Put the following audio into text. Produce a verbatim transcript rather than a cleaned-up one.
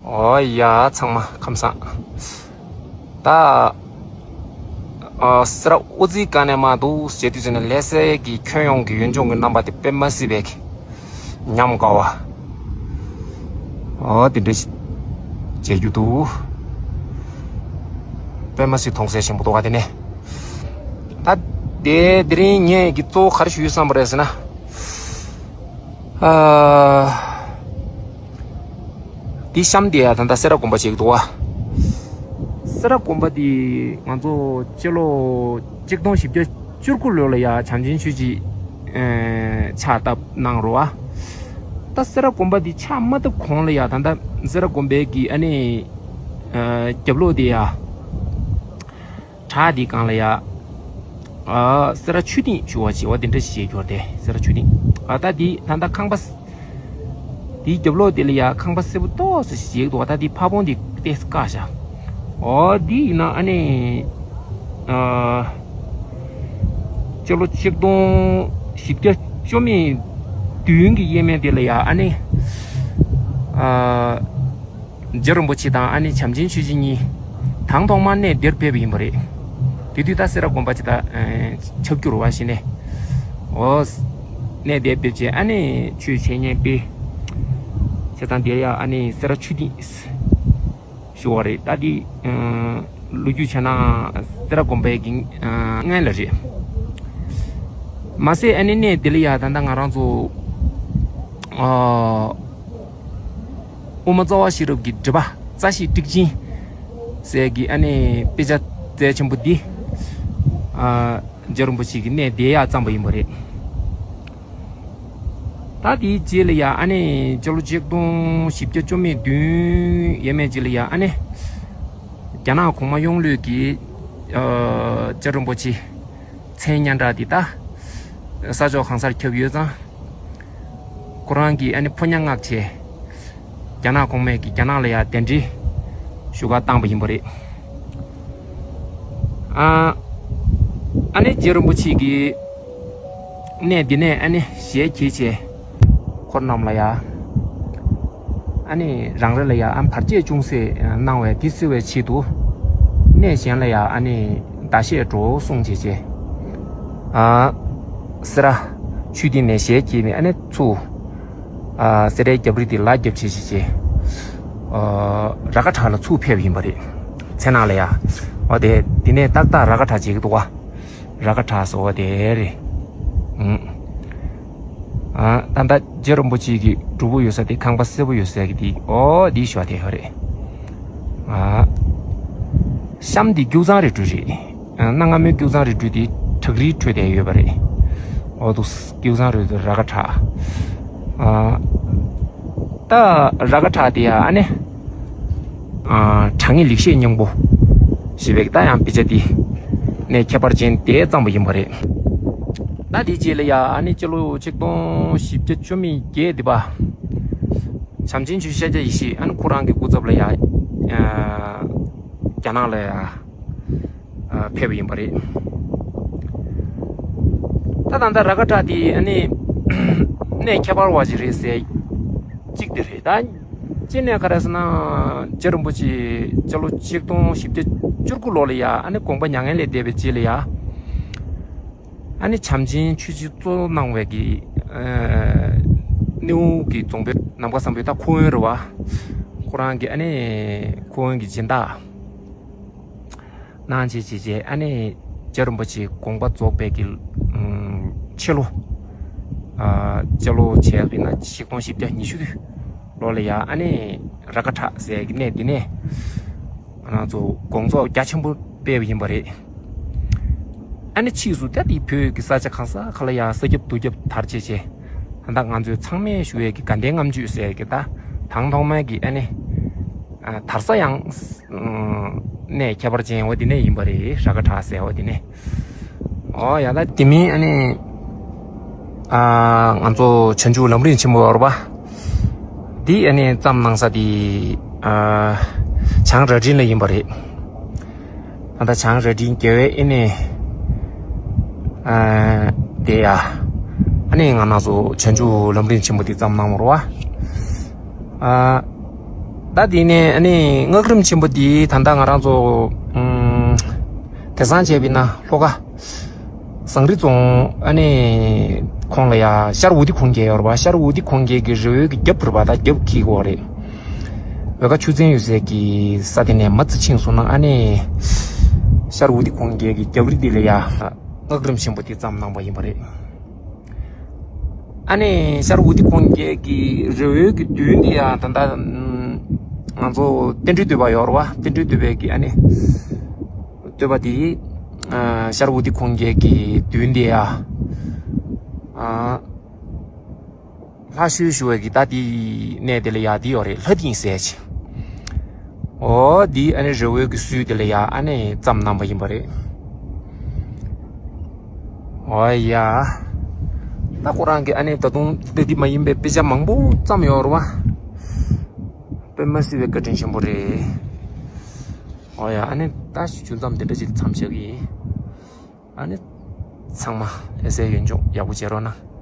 ཨོ་ཡ་ཚང་མ་ཁམས་བཟང་། ད་ཨ་སེ་ར་དབུ་རྩེའི་སྒང་ནས་མར་འདུག་བྱེད་དུས་ཙམ་ནས་ལྷ་སའི་གི་ཁྱོན་ཡོངས་ཀྱི་ཡུལ་ལྗོངས་ཀྱི་རྣམ་པ་དེ་དཔེ་མ་སྲིད་པའི་ཉམས་དགའ་བ། ཨོ་དེ་འདྲ་ཞིག་མཇལ་རྒྱུ་འདུག་དཔེ་མ་སྲིད་མཐོང་གསལ་ཆེན་པོ་འདུག་ག་དེ་ནས། ད་དེ་དེ་རིང་ངས་ཀྱི་གཙོ་བོ་ག་རེ་ཞུ་ཡི་བསམ་པ་རེད་ཟེར་ན། ཨ། འདི་གཤམ་དེ་ཡ་ད་ལྟ་སེ་ར་དགོན་པ་ཅིག་འདུག་བ། སེ་ར་དགོན་པ་འདི་ང་ཚོ་སྤྱི་ལོ་གཅིག་སྟོང་བཞི་བརྒྱ་བཅུ་དགུ་ལོ་ལ་ཡ་བྱམས་ཆེན་ཆོས་རྗེ་ཕྱག་བཏབ་གནང་རོ་བ། ད་སེ་ར་དགོན་པ་འདི་ཕྱག་མ་བཏབ་གོང་ལ་ཡ་ད་ལྟ་སེ་ར་དགོན་པའི་གི་ཨ་ནི་རྒྱབ་ལོགས་དེ་ཡ། བྲག་འདིའི་སྒང་ལ་ཡ། ཨ་སེ་ར་ཆོས་སྡིངས་ཞུ་བ་ཞེས་པ་འདི་འདྲ་ཞིག་བྱས་ཡོད་རེད། སེ་ར་ཆོས་སྡིངས། ཨ་ད་འདི་ད་ལྟ་ཁང་པ། འདིའི་རྒྱབ་ལོགས་འདི་ལ་ཡ་ཁང་པ་སེར་པོ་ཏོག་ཙམ་ཞིག་བྱས་འདུག་ད་འདི་ཕ་བོང་འདི་ཏོག་ཙམ་བཀག་བཞག་ཨོ་འདི་ཡིན་ན་ཨ་ནི། ཨ་སྤྱི་ལོ་གཅིག་སྟོང་བཞི་བརྒྱ་བཅུ་མེད་བདུན་གྱི་ཡས་མས་འདི་ལ་ཡ་ཨ་ནི། ཨ། རྗེ་རིན་པོ་ཆེ་དང་ཨ་ནི་བྱམས་ཆེན་ཆོས་རྗེ་གཉིས་དང་ཐོག་མར་གནས་འདིར་ཕེབས་པ་ཡིན་པ་རེད། དེ་དུས་ད་སེ་ར་དགོན་པ་ཅིག་ད་ཆགས་རྒྱུ་རེད་བ་ཞེས་ནས། འོ། གནས་འདིར་ཕེབས་བྱས་ཨ་ནི་ཆོས་འཆད་ཉན་སྤེལ། བྱས་ཙང་དེ་ཡང་ཨ་ནི་སེ་ར་ཆོས་སྡིངས་ཞུ་བ་རེད། ད་འདི་ལོ་རྒྱུས་བྱས་ན་སེ་ར་དགོན་པའི་གི་སྔོན་ལ་རེད། མ་ཟད་ཨ་ནི་གནས་འདི་ལ་ཡ་ད་ལྟ་ང་རང་ཚོ། དབུ་མ་རྩ་བ་ཤེས་རབ་ཀྱི་སྒྲུབ་པ་རྩ་ཤེས་ཊཱིཀ་ཆེན་ཟེར་གྱི་ཨ་ནི་དཔེ་ཆ་རྩ་ཆེན་པོ་འདི། ཨ་རྗེ་རིན་པོ་ཆེ་གི་གནས་འདི་ཡར་བརྩམས་པ་ཡིན་པ་རེད། ད་དེའི་རྗེས་ལ་ཡ་ཨ་ནི་སྤྱི་ལོ་ཆིག་སྟོང་བཞི་བརྒྱ་བཅུ་མེད་བདུན་ཡས་མས་རྗེས་ལ་ཡ་ཨ་ནི་རྒྱ་ནག་གོང་མ་གཡུང་ལོས་ཀྱིས་ཨ་རྗེ་རིན་པོ་ཆེ་མཚན་སྙན་གྲགས་འདི་ད་ས་ཕྱོགས་གང་སར་ཁྱབ་ཡོད་ཙང་། ཁོ་རང་གིས་ཨ་ནི་ཕོ་ཉ་མངགས་བྱས། རྒྱ་ནག་གོང་མས་ཀྱིས་རྒྱ་ནག་ལ་ཡ་གདན་འདྲེན་ཞུ་ག་བཏང་པ་ཡིན་པ་རེད། ཨ་ཨ་ནི་རྗེ་རིན་པོ་ཆེ་གིས་གནས་འདི་ནས་ཨ་ནི་ཞལ་གྱིས་བྱས། འཁོར་རྣམས་ལ་ཡ། ཨ་ནི་རང་རེ་ལ་ཡ་ཨ་བར་ཆད་ཅུང་ཟད་གནང་བས་དེ་སེལ་བའི་ཆེད་དུ། གནས་གཞན་ལ་ཡ་ཨ་ནི་ཟླ་ཤས་འགྲོ་གསུངས་བྱས་བྱས། ཨ། སེ་ར། ཆོས་སྡིངས་ནས་ཞལ་གྱིས་ནས་ཨ་ནི་ཚུར། ཨ། སེ་རའི་རྒྱབ་རི་དེ་ལ་རྒྱབ་བྱས་བྱས་བྱས། ཨ། ར་ག་བྲག་ལ་ཚུར་ཕེབས་ཡིན་པ་རེད། མཚན་ནང་ལ་ཡ། འོ་དེ་དེ་ནས་ཏག་ཏག་ར་ག་བྲག་བྱེད་ཀྱི་འདུག་བ། ར་ག་བྲག་ཟེར་བ་དེ་རེད། ཨང་། ཨ། ད་ལྟ་རྗེ་རིན་པོ་ཆེ་གི་སྒྲུབ་ཕུག་ཡོད་ས་དེ་ཁང་པ་སེར་པོ་ཡོད་ས་གི་དེ་ཨོ་དེའི་ཞོ་དེ་ཡོད་རེད། ཨ། གཤམ་དེ་སྐྱུག་ཚང་རི་ཁྲོད་རེད། ཨ། གནའ་སྔ་མོའི་སྐྱུག་ཚང་རི་ཁྲོད་དེ་བྲག་རིའི་ཁྲོད་དེ་ཡོད་པ་རེད། ཨོ་དུ་སྐྱུག་ཚང་རི་དུ་ར་ག་བྲག་ཨ། ད་ར་ག་བྲག་དེ་ཡ་ཨ་ནི། ཨ། དྲང་ངེས་ལེགས་བཤད་སྙིང་པོ། ཞེས་པའི་ད་ཡང་དཔེ་ཆ་འདི། གནས་ཁྱད་པར་ཅན་དེ་བརྩམས་པ་ཡིན་པ་རེད། ད་དེའི་རྗེས་ལ་ཡ་ཨ་ནི་སྤྱི་ལོ་ཆིག་སྟོང་བཞི་བརྒྱ་བཅུ་མེད་བརྒྱད་འདི་པ། བྱམས་ཆེན་ཆོས་ཤཱཀྱ་ཡེ་ཤེས་ཨ་ནི་ཁོ་རང་གི་སྐུ་ཚབ་ལ་ཡ། ཨ། རྒྱ་ནག་ལ་ཡ། ཨ། ཕེབས་པ་ཡིན་པ་རེད། ད་ད་ལྟ་ར་ག་བྲག་དེ་ཨ་ནི། གནས་ཁྱད་པར་བ་ཞིག་རེད་ཟེར། གཅིག་དེ་རེད་ད། གཅིག་ནས་ག་རེ་ཟེར་ན། རྗེ་རིན་པོ་ཆེ་སྤྱི་ལོ་ཆིག་སྟོང་བཞི་བརྒྱ་བཅུ་དགུ་ལོ་ལ་ཡ་ཨ་ནི་དགོངས་པ་མྱ་ངན་ལས་འདས་པའི་རྗེས་ལ་ཡ། ཨ་ནི་བྱམས་ཆེན་ཆོས་རྗེ་གཙོ་གནང་བའི་གི། ཨ། སྣེའུ་གི་རྫོང་དཔོན་ནམ་མཁའ་བཟང་པོའི་ད་ཁོ་བོན་རེད་བ། ཁོ་རང་གི་ཨ་ནི་ཁོ་བོན་གི་སྦྱིན་བདག་གནང་བྱས་བྱས་བྱས་ཨ་ནི་རྗེ་རིན་པོ་ཆེ་དགོངས་པ་རྫོགས་པའི་གི། ཨ། ཕྱི་ལོ། ཨ། སྤྱི་ལོ་བྱས་པ་ཡིན་ན་ཆིག་སྟོང་བཞི་བརྒྱ་ཉི་ཤུ་ལོ་ལ་ཡ་ཨ་ནི་ར་ག་བྲག་ཟེར་གི་གནས་འདི་ནས་ང་རང་ཚོ་དགོངས་རྫོགས་རྒྱ་ཆེན་པོ་སྤེལ་བ་ཡིན་པ་རེད། ཨ་ནི་ཕྱིས་སུ་ད་དེ་བོད་ཀྱི་ས་ཆ་གང་ས་ག་ལ་ཡ་ས་ཁྱབ་རྡོ་ཁྱབ་དར་བྱས་བྱས། ད་ལྟ་ང་ཚོས་ཚང་མས་ཞུ་ཡས་ཀྱི་དགའ་ལྡན་ལྔ་མཆོད་ཟེར་གྱི་ད་དང་ཐོག་མའི་གི་ཨ་ནི། ཨ། དར་ས་ཡང་། ཨ། གནས་ཁྱད་པར་ཅན་འོ་དེ་ནས་ཡིན་པ་རེད། ར་ག་བྲག་ཟེར་འོ་དེ་ནས། ཨོ་ཡ་ད་དེ་མིན་ཨ་ནི། ཨ། ང་ཚོ་བྱང་ཆུབ་ལམ་རིམ་ཆེན་མོ་ཡོད་རེད་པ། འདི་ཨ་ནི་བརྩམས་གནང་ས་དེ། ཨ། བྱང་རྭ་སྒྲེང་ལ་ཡིན་པ་རེད། ད་ལྟ་བྱང་རྭ་སྒྲེང་རྒྱལ་བའི་ཨེ་ནས། ཨ། དེ་ཡ། ཨ་ནི་ང་རང་ཚོ་བྱང་ཆུབ་ལམ་རིམ་ཆེན་མོ་དེ་བརྩམས་གནང་བ་རེད་པ། ཨ། ད་དེ་ནས་ཨ་ནི་སྔགས་རིམ་ཆེན་པོ་འདི་ད་ལྟ་ང་རང་ཚོ་ཨུམ། དེང་སང་བྱས་པ་ཡིན་ན་ལྷོ་ཁ་ཟངས་རི་རྫོང་ཨ་ནི་ཁོངས་ལ་ཡ་ཤར་འོ་དི་གོང་རྒྱལ་ཡོད་རེད་པ། ཤར་འོ་དི་གོང་རྒྱལ་གྱི་རི་བོའི་གི་རྒྱབ་ཕུར་པ་ད་རྒྱབ་ཁྱེར་དགོས་རེད། འོལ་ཁ་ཆུ་ཚན་ཡོད་སའི་གི་ས་དེ་ནས་མར་ཙམ་ཕྱིན་སོང་ན་ཨ་ནི་ཤར་འོ་དི་གོང་རྒྱལ་གྱི་རྒྱབ་རི་འདི་ལ་ཡ་སྔགས་རིམ་ཆེན་པོ་འདི་བརྩམས་གནང་པ་ཡིན་པ་རེད། ཨ་ནི་ཤར་འོ་དི་གོང་རྒྱལ་གྱི་རི་བོའི་གི་མདུན་དེ་ཡང་ད་ལྟ་ང་ཚོ་རྟེན་འབྲེལ་བསྟོད་པ་ཡོད་རེད་པ། རྟེན་འབྲེལ་བསྟོད་པའི་གི་ཨ་ནི་བསྟོད་པ་དེ་ཤར་འོ་དི་གོང་རྒྱལ་གྱི་མདུན་དེ་ཡང་ལྷ་བཤོས་ཞུ་བའི་གི་ད་དེ་གནས་དེ་ལ་ཡ་དེ་ཡོད་རེད། ལྷ་དིང་ཟེར་ཅིག་འོ་འདི་ཨ་ནི་རི་བོའི་གི་སུལ་དེ་ལ་ཡ་ཨ་ནི་བརྩམས་གནང་པ་ཡིན་པ་རེད། འོ་ཡ། ད་ཁོ་རང་གི་ཨ་ནི་ད་དུང་འདི་འདི་མ་ཡིན་པའི་དཔེ་ཆ་མང་པོ་བརྩམས་ཡོད་རེད་པ། དཔེ་མ་སྲིད་པའི་བཀའ་དྲིན་ཆེན་པོ་རེད། འོ་ཡ། ཨ་ནི་ད་ཞུ་མཚམས་དེ་འདྲ་ཞིག་མཚམས་བཞག་གི་ཡིན། ཨ་ནི་ཚང་མ་ལྷ་སའི་ཡུལ་ལྗོངས་ཡག་པོ་བྱེད་རོགས་གནང་།